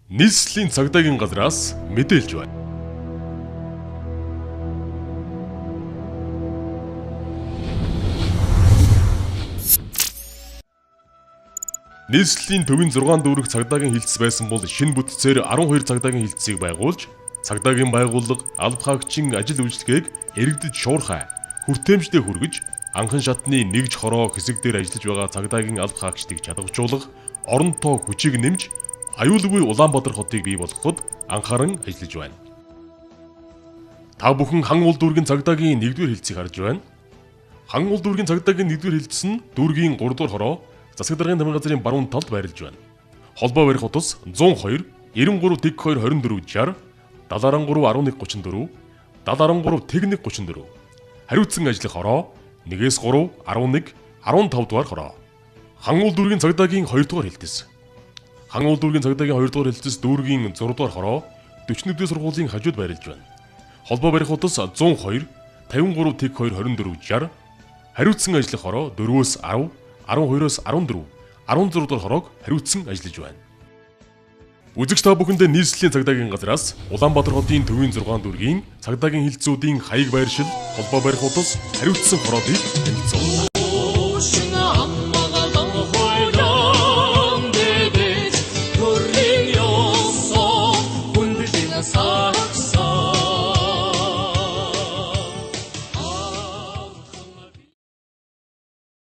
Нийслэлийн цагдаагийн газраас мэдээлж байна. Нийслэлийн төвийн 6 дүүрэг цагдаагийн хилцс байсан бол шинэ бүтцээр 12 цагдаагийн хилцсийг байгуулж, цагдаагийн байгууллага алба хаагчийн ажил үйлчилгээг иргэдэд шуурхай, хүртээмжтэй хүргэж, анхан шатны нэгж хороо хэсэг дээр ажиллаж байгаа цагдаагийн алба хаагчдыг чадваржуулах, орон тоо хүчийг нэмж, аюулгүй Улаанбаатар хотыг бий болгоход анхааран ажиллаж байна. Та бүхэн Хан уул дүүргийн цагдаагийн 1-р хилцийг харж байна. Хан уул дүүргийн цагдаагийн 1-р хилцс нь дүүргийн 3-р хороо засаг даргын тамгын газрын баруун талд байрлаж байна. Холбоо барих утас 102 93 02 24 60 70 13 11 34 70 13 01 34. Хариуцсан ажиллах хороо 1-ээс 3 11 15 дугаар хороо. Хан уул дүүргийн цагдаагийн 2 дугаар хилтэс. Хан уул дүүргийн цагдаагийн 2 дугаар хилтэс дүүргийн 6 дугаар хороо 41-р сургуулийн хажууд байрлаж байна. Холбоо барих утас 102 53 02 24 60. Хариуцсан ажиллах хороо 4-өөс 10 12-оос 14 16 дугаар хороог хариуцсан ажиллаж байна. Үзэгч та бүхэндээ нийслэлийн цагдаагийн газраас Улаанбаатар хотын төвийн 6 дүүргийн цагдаагийн хилцүүдийн хаяг байршил, холбоо барих утас, хариуцсан хороодыг танилцуулна.